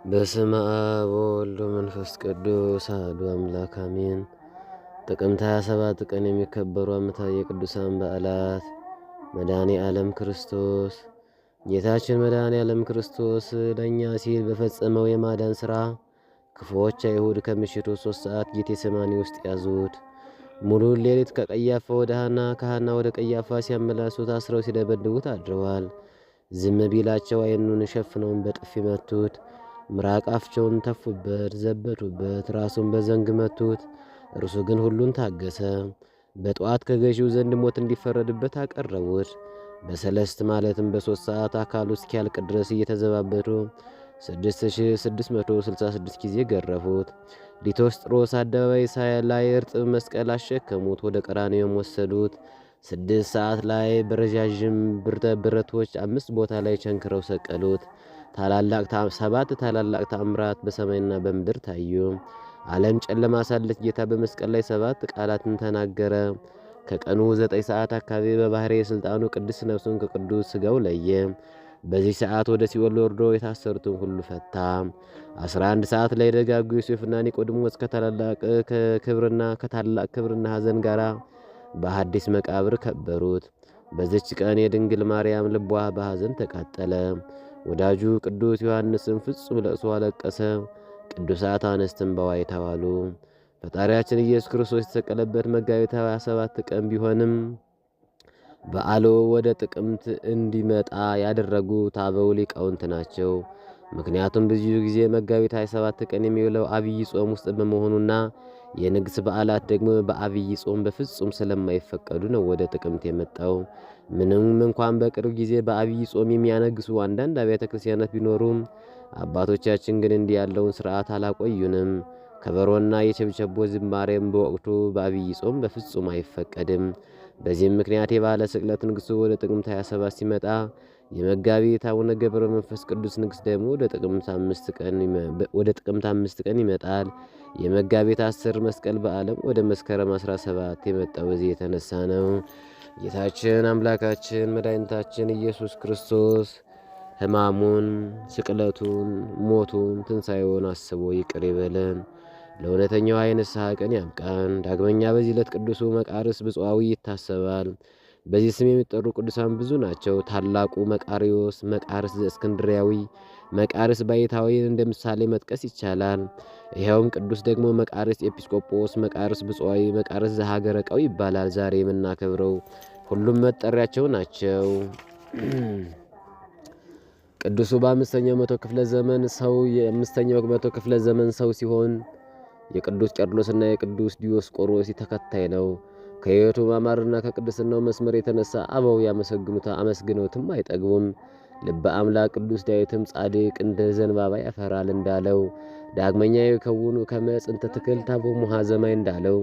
በስመ አብ ወወልድ ወመንፈስ ቅዱስ አሐዱ አምላክ አሜን። ጥቅምት 27 ቀን የሚከበሩ ዓመታዊ የቅዱሳን በዓላት፦ መድኃኔ ዓለም ክርስቶስ። ጌታችን መድኃኔ ዓለም ክርስቶስ ለእኛ ሲል በፈጸመው የማዳን ሥራ ክፉዎች አይሁድ ከምሽቱ 3 ሰዓት ጌቴሴማኒ ውስጥ ያዙት። ሙሉውን ሌሊት ከቀያፋ ወደ ሐና፣ ከሐና ወደ ቀያፋ ሲያመላልሱት፣ አስረው ሲደበድቡት አድረዋል። ዝም ቢላቸው ዓይኑን ሸፍነውን በጥፊ መቱት። ምራቃቸውን ተፉበት፣ ዘበቱበት፣ ራሱን በዘንግ መቱት። እርሱ ግን ሁሉን ታገሰ። በጠዋት ከገዢው ዘንድ ሞት እንዲፈረድበት አቀረቡት። በሰለስት ማለትም በ3 ሰዓት አካሉ እስኪያልቅ ድረስ እየተዘባበቱ 6666 ጊዜ ገረፉት። ሊቶስጥሮስ አደባባይ ላይ እርጥብ መስቀል አሸከሙት፣ ወደ ቀራንዮም ወሰዱት። 6 ሰዓት ላይ በረዣዥም ብረቶች አምስት ቦታ ላይ ቸንክረው ሰቀሉት። ሰባት ታላላቅ ተአምራት በሰማይና በምድር ታዩ። ዓለም ጨለማ ሳለች ጌታ በመስቀል ላይ ሰባት ቃላትን ተናገረ። ከቀኑ 9 ሰዓት አካባቢ በባሕርየ ሥልጣኑ ቅድስት ነፍሱን ከቅዱስ ሥጋው ለየ። በዚህ ሰዓት ወደ ሲኦል ወርዶ የታሰሩትን ሁሉ ፈታ። 11 ሰዓት ላይ ደጋጉ ዮሴፍና ኒቆዲሞስ ከታላላቅ ክብርና ከታላቅ ክብርና ሐዘን ጋራ በሐዲስ መቃብር ከበሩት። በዚች ቀን የድንግል ማርያም ልቧ በሐዘን ተቃጠለ። ወዳጁ ቅዱስ ዮሐንስም ፍጹም ለቅሶ አለቀሰ። ቅዱሳት አንስትም በዋይታ ዋሉ። ፈጣሪያችን ኢየሱስ ክርስቶስ የተሰቀለበት መጋቢት 27 ቀን ቢሆንም በዓሉ ወደ ጥቅምት እንዲመጣ ያደረጉት አበው ሊቃውንት ናቸው። ምክንያቱም ብዙ ጊዜ መጋቢት 27 ቀን የሚውለው አብይ ጾም ውስጥ በመሆኑና የንግስ በዓላት ደግሞ በአብይ ጾም በፍጹም ስለማይፈቀዱ ነው ወደ ጥቅምት የመጣው። ምንም እንኳን በቅርብ ጊዜ በአብይ ጾም የሚያነግሱ አንዳንድ አብያተ ክርስቲያናት ቢኖሩም አባቶቻችን ግን እንዲህ ያለውን ስርዓት አላቆዩንም። ከበሮና የቸብቸቦ ዝማሬም በወቅቱ በአብይ ጾም በፍጹም አይፈቀድም። በዚህም ምክንያት የበዓለ ስቅለት ንግሱ ወደ ጥቅምት 27 ሲመጣ የመጋቢት አቡነ ገብረ መንፈስ ቅዱስ ንግስ ደግሞ ወደ ጥቅምት 5 ቀን ይመጣል። የመጋቢት 10 መስቀል በዓለም ወደ መስከረም 17 የመጣው በዚህ የተነሳ ነው። ጌታችን አምላካችን መድኃኒታችን ኢየሱስ ክርስቶስ ሕማሙን፣ ስቅለቱን፣ ሞቱን፣ ትንሣኤውን አስቦ ይቅር ይበለን። ለእውነተኛው የንስሐ ቀን ያብቃን። ዳግመኛ በዚህ ዕለት ቅዱሱ መቃርስ ብፁዓዊ ይታሰባል። በዚህ ስም የሚጠሩ ቅዱሳን ብዙ ናቸው። ታላቁ መቃርዮስ፣ መቃርስ ዘእስክንድርያዊ፣ መቃርስ ባይታዊን እንደ ምሳሌ መጥቀስ ይቻላል። ይኸውም ቅዱስ ደግሞ መቃርስ ኤጲስቆጶስ፣ መቃርስ ብፁዓዊ፣ መቃርስ ዘሀገረ ቀው ይባላል። ዛሬ የምናከብረው ሁሉም መጠሪያቸው ናቸው። ቅዱሱ በአምስተኛው መቶ ክፍለ ዘመን ሰው የአምስተኛው መቶ ክፍለ ዘመን ሰው ሲሆን የቅዱስ ቄርሎስና የቅዱስ ዲዮስቆሮስ ተከታይ ነው። ከሕይወቱ ማማርና ከቅድስናው መስመር የተነሳ አበው ያመሰግኑታ አመስግነውትም አይጠግቡም። ልበ አምላክ ቅዱስ ዳዊትም ጻድቅ እንደ ዘንባባ ያፈራል እንዳለው፣ ዳግመኛ የከውኑ ከመ ጽንተ ትክል ታቦሙ ሀዘማይ እንዳለው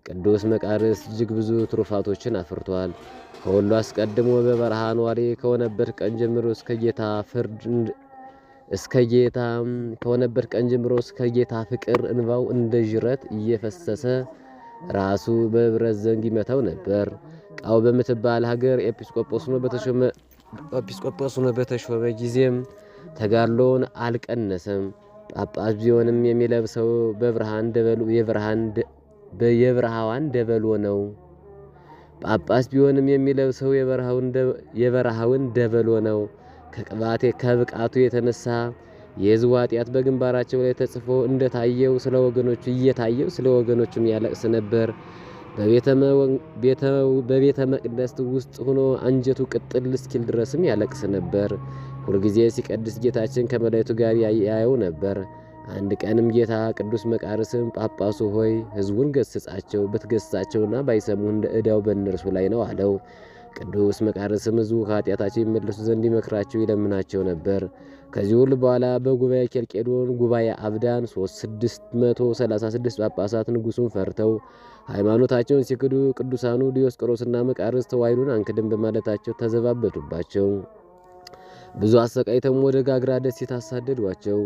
ቅዱስ መቃርስ እጅግ ብዙ ትሩፋቶችን አፍርቷል። ከሁሉ አስቀድሞ በበረሃ ኗሪ ከሆነበት ቀን ጀምሮ እስከ ጌታ ፍርድ እስከ ጌታ ከሆነበት ቀን ጀምሮ እስከ ጌታ ፍቅር እንባው እንደ ጅረት እየፈሰሰ ራሱ በብረት ዘንግ ይመታው ነበር። ቃው በምትባል ሀገር ኤጲስቆጶስ ሆኖ በተሾመ ጊዜም ተጋድሎውን አልቀነሰም። ጳጳስ ቢሆንም የሚለብሰው የበረሃዋን ደበሎ ነው። ጳጳስ ቢሆንም የሚለብሰው የበረሃውን ደበሎ ነው። ከቅባቴ ከብቃቱ የተነሳ የሕዝቡ ኃጢአት በግንባራቸው ላይ ተጽፎ እንደታየው ስለ ወገኖቹ እየታየው ስለ ወገኖቹም ያለቅስ ነበር። በቤተ መቅደስ ውስጥ ሆኖ አንጀቱ ቅጥል እስኪል ድረስም ያለቅስ ነበር። ሁልጊዜ ሲቀድስ ጌታችን ከመላእክቱ ጋር ያየው ነበር። አንድ ቀንም ጌታ ቅዱስ መቃርስን ጳጳሱ ሆይ፣ ሕዝቡን ገስጻቸው፣ ብትገስጻቸውና ባይሰሙ እንደ ዕዳው በእነርሱ ላይ ነው አለው። ቅዱስ መቃርስም ሕዝቡ ከኃጢአታቸው ይመለሱ ዘንድ ይመክራቸው ይለምናቸው ነበር። ከዚህ ሁሉ በኋላ በጉባኤ ኬልቄዶን ጉባኤ አብዳን 636 ጳጳሳት ንጉሱን ፈርተው ሃይማኖታቸውን ሲክዱ ቅዱሳኑ ዲዮስቆሮስና መቃርስ ተዋሕዶን አንክድም በማለታቸው ተዘባበቱባቸው። ብዙ አሰቃይተውም ወደ ጋግራ ደሴት አሳደዷቸው።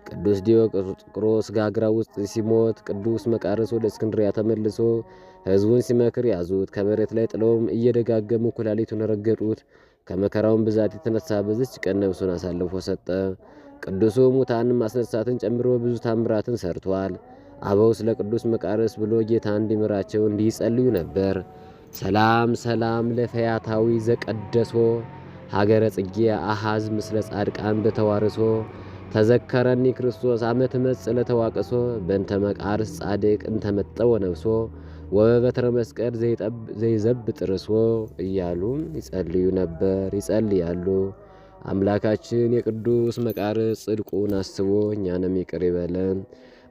ቅዱስ ዲዮቅሮስ ጋግራ ውስጥ ሲሞት ቅዱስ መቃርስ ወደ እስክንድሪያ ተመልሶ ሕዝቡን ሲመክር ያዙት። ከመሬት ላይ ጥለውም እየደጋገሙ ኩላሊቱን ረገጡት። ከመከራውን ብዛት የተነሳ በዚች ቀን ነፍሱን አሳልፎ ሰጠ። ቅዱሱ ሙታንን ማስነሳትን ጨምሮ ብዙ ታምራትን ሰርቷል። አበው ስለ ቅዱስ መቃርስ ብሎ ጌታ እንዲምራቸው እንዲጸልዩ ነበር። ሰላም ሰላም ለፈያታዊ ዘቀደሶ ሀገረ ጽጌ አሃዝ ምስለ ጻድቃን በተዋርሶ ተዘከረኒ ክርስቶስ አመ ትመጽእ ለተዋቅሶ በእንተ መቃርስ ጻድቅ እንተመጠወ ነፍሶ ወበበትረ መስቀል ዘይዘብጥ ርእሶ እያሉ ይጸልዩ ነበር፣ ይጸልያሉ። አምላካችን የቅዱስ መቃርስ ጽድቁን አስቦ እኛንም ይቅር ይበለን።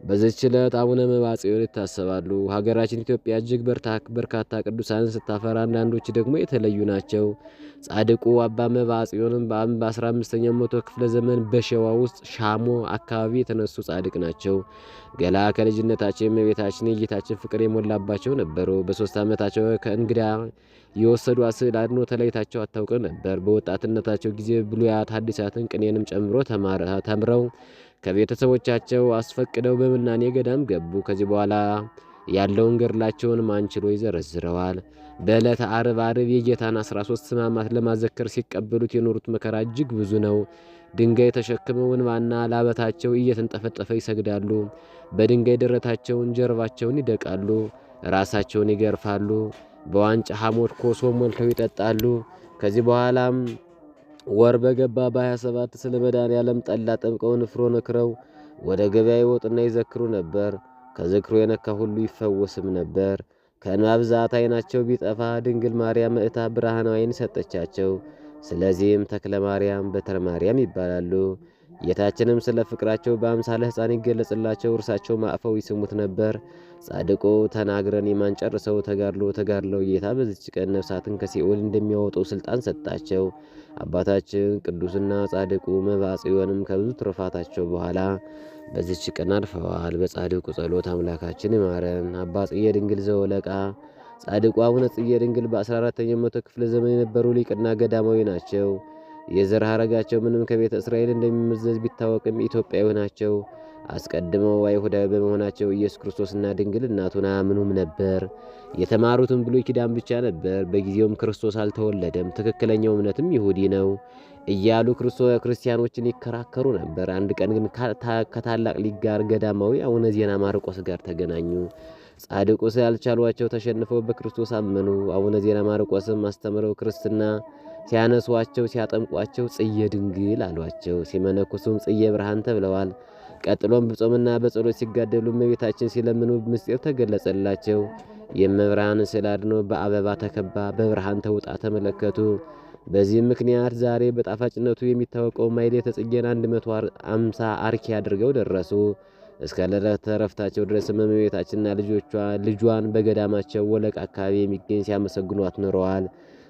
በዚህች ዕለት አቡነ መብዓ ጽዮን ይታሰባሉ። ሀገራችን ኢትዮጵያ እጅግ በርካታ ቅዱሳንን ስታፈራ አንዳንዶች ደግሞ የተለዩ ናቸው። ጻድቁ አባ መብዓ ጽዮንም በ15ኛው መቶ ክፍለ ዘመን በሸዋ ውስጥ ሻሞ አካባቢ የተነሱ ጻድቅ ናቸው። ገላ ከልጅነታቸው የእመቤታችን የጌታችን ፍቅር የሞላባቸው ነበሩ። በ3 ዓመታቸው ከእንግዳ የወሰዷት ስዕል አድኖ ተለይታቸው አታውቅም ነበር። በወጣትነታቸው ጊዜ ብሉያት ሐዲሳትን ቅኔንም ጨምሮ ተምረው ከቤተሰቦቻቸው አስፈቅደው በምናኔ ገዳም ገቡ። ከዚህ በኋላ ያለውን ገድላቸውን ማን ችሎ ይዘረዝረዋል? በዕለተ ዓርብ ዓርብ የጌታን 13 ሕማማት ለማዘከር ሲቀበሉት የኖሩት መከራ እጅግ ብዙ ነው። ድንጋይ ተሸክመው እንባና ላበታቸው እየተንጠፈጠፈ ይሰግዳሉ። በድንጋይ ደረታቸውን፣ ጀርባቸውን ይደቃሉ። ራሳቸውን ይገርፋሉ። በዋንጫ ሐሞት ኮሶ ሞልተው ይጠጣሉ። ከዚህ በኋላም ወር በገባ በ27 ስለ መድኃኔዓለም ጠላ ጠምቀው ንፍሮ ነክረው ወደ ገበያ ይወጡና ይዘክሩ ነበር። ከዝክሩ የነካ ሁሉ ይፈወስም ነበር። ከእንባ ብዛት ዓይናቸው ቢጠፋ ድንግል ማርያም እታ ብርሃነ ዓይን ሰጠቻቸው። ስለዚህም ተክለ ማርያም፣ በትረ ማርያም ይባላሉ። ጌታችንም ስለ ፍቅራቸው በአምሳለ ሕፃን ይገለጽላቸው፣ እርሳቸው አቅፈው ይስሙት ነበር። ጻድቁ ተናግረን የማንጨርሰው ተጋድሎ ተጋድለው ጌታ በዚች ቀን ነፍሳትን ከሲኦል እንደሚያወጡ ስልጣን ሰጣቸው። አባታችን ቅዱስና ጻድቁ መብዓ ጽዮንም ከብዙ ትሩፋታቸው በኋላ በዚች ቀን አርፈዋል። በጻድቁ ጸሎት አምላካችን ይማረን። አባ ጽጌ ድንግል ዘወለቃ። ጻድቁ አቡነ ጽጌ ድንግል በ14ኛው መቶ ክፍለ ዘመን የነበሩ ሊቅና ገዳማዊ ናቸው። የዘር ሐረጋቸው ምንም ከቤተ እስራኤል እንደሚመዘዝ ቢታወቅም ኢትዮጵያዊ ናቸው። አስቀድመው አይሁዳዊ በመሆናቸው ኢየሱስ ክርስቶስና ድንግል እናቱን አያምኑም ነበር። የተማሩትም ብሉይ ኪዳን ብቻ ነበር። በጊዜውም ክርስቶስ አልተወለደም፣ ትክክለኛው እምነትም ይሁዲ ነው እያሉ ክርስቲያኖችን ይከራከሩ ነበር። አንድ ቀን ግን ከታላቅ ሊቅ ጋር ገዳማዊ አቡነ ዜና ማርቆስ ጋር ተገናኙ። ጻድቁ ስላልቻሏቸው ተሸንፈው በክርስቶስ አመኑ። አቡነ ዜና ማርቆስም አስተምረው ክርስትና ሲያነሷቸው ሲያጠምቋቸው ጽጌ ድንግል አሏቸው። ሲመነኩሱም ጽጌ ብርሃን ተብለዋል። ቀጥሎም በጾምና በጸሎት ሲጋደሉ እመቤታችን ሲለምኑ ምስጢር ተገለጸላቸው። የእመብርሃን ስዕል አድኖ በአበባ ተከባ በብርሃን ተውጣ ተመለከቱ። በዚህም ምክንያት ዛሬ በጣፋጭነቱ የሚታወቀው ማኅሌተ ጽጌን 150 አርኪ አድርገው ደረሱ። እስከ ዕለተ ዕረፍታቸው ድረስ እመቤታችንና ልጇን በገዳማቸው ወለቅ አካባቢ የሚገኝ ሲያመሰግኗት ኖረዋል።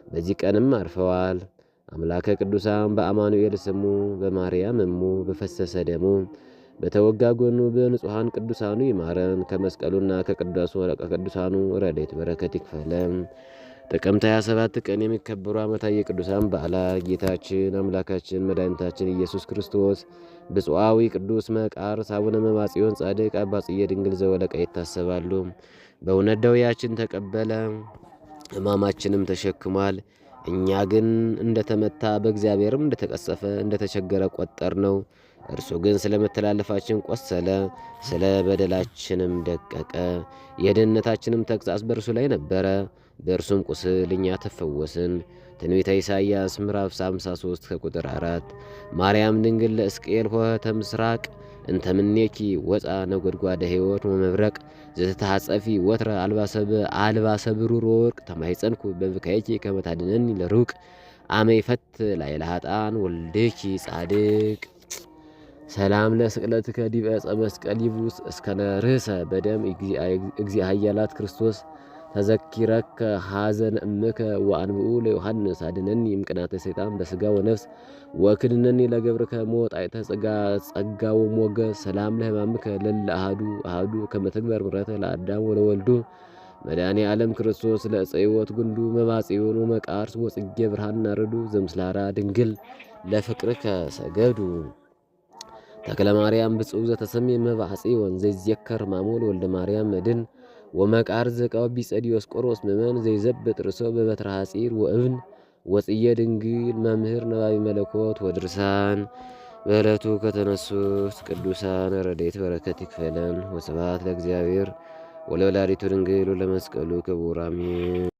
በዚህ ቀንም አርፈዋል። አምላከ ቅዱሳን በአማኑኤል ስሙ በማርያም እሙ በፈሰሰ ደሙ በተወጋ ጎኑ በንጹሐን ቅዱሳኑ ይማረን። ከመስቀሉና ከቅዱሳኑ ረድኤት በረከት ይክፈለን። ጥቅምት 27 ቀን የሚከበሩ ዓመታዊ የቅዱሳን በዓላት ጌታችን አምላካችን መድኃኒታችን ኢየሱስ ክርስቶስ፣ ብፁዓዊ ቅዱስ መቃርስ፣ አቡነ መብዓ ጽዮን ጻድቅ፣ አባ ጽጌ ድንግል ዘወለቃ ይታሰባሉ። በእውነት ደዌያችን ተቀበለ ሕማማችንም ተሸክሟል። እኛ ግን እንደተመታ በእግዚአብሔርም እንደተቀሰፈ እንደተቸገረ ቆጠር ነው። እርሱ ግን ስለ መተላለፋችን ቆሰለ፣ ስለ በደላችንም ደቀቀ። የደህንነታችንም ተግሣጽ በእርሱ ላይ ነበረ፣ በእርሱም ቁስል እኛ ተፈወስን። ትንቢተ ኢሳይያስ ምዕራፍ 53 ከቁጥር 4። ማርያም ድንግል ለሕዝቅኤል ሆህተ ምስራቅ እንተምኔኪ ወፃ ነጎድጓደ ሕይወት ወመብረቅ ዘተታጸፊ ወትረ አልባሰ ብሩር ወወርቅ ተማይጸንኩ በብካይኪ ከመታድነኒ ለሩቅ አመ ይፈት ላዕለ ኃጥአን ወልድኪ ጻድቅ። ሰላም ለስቅለትከ ዲበ ዕፀ መስቀል ይቡስ እስከነ ርእሰ በደም እግዚአ ኃያላት ክርስቶስ ተዘኪረከ ሐዘን እምከ ወአንብኡ ለዮሐንስ አድነኒ እምቅናተ ሰይጣን በስጋ ወነፍስ ወክድነኒ ለገብርከ ሞጣይተ ጸጋ ወሞገ ሰላም ለሕማምከ ለለ አሐዱ አሐዱ ከመ ትግበር ምሕረተ ለአዳም ወለወልዱ መድኃኔ ዓለም ክርስቶስ ለዕፀ ሕይወት ጉንዱ መብዓ ጽዮን ወመቃርስ ወጽጌ ብርሃን ናርዱ ዘምስላራ ድንግል ለፍቅርከ ሰገዱ። ተክለ ማርያም ብፁዕ ዘተሰምየ መብዓ ጽዮን ዘይዜከር ማሞል ወልደ ማርያም መድን ወመቃር ዘቃው ቢጸ ዲዮስቆሮስ ምእመን ዘይዘብጥ ርእሶ በበትረ ሐጺር ወእብን ወጽየ ድንግል መምህር ነባቢ መለኮት ወድርሳን። በዕለቱ ከተነሱት ቅዱሳን ረድኤት በረከት ይክፈለን። ወስብሐት ለእግዚአብሔር ወለወላዲቱ ድንግል ወለመስቀሉ ክቡር አሜን።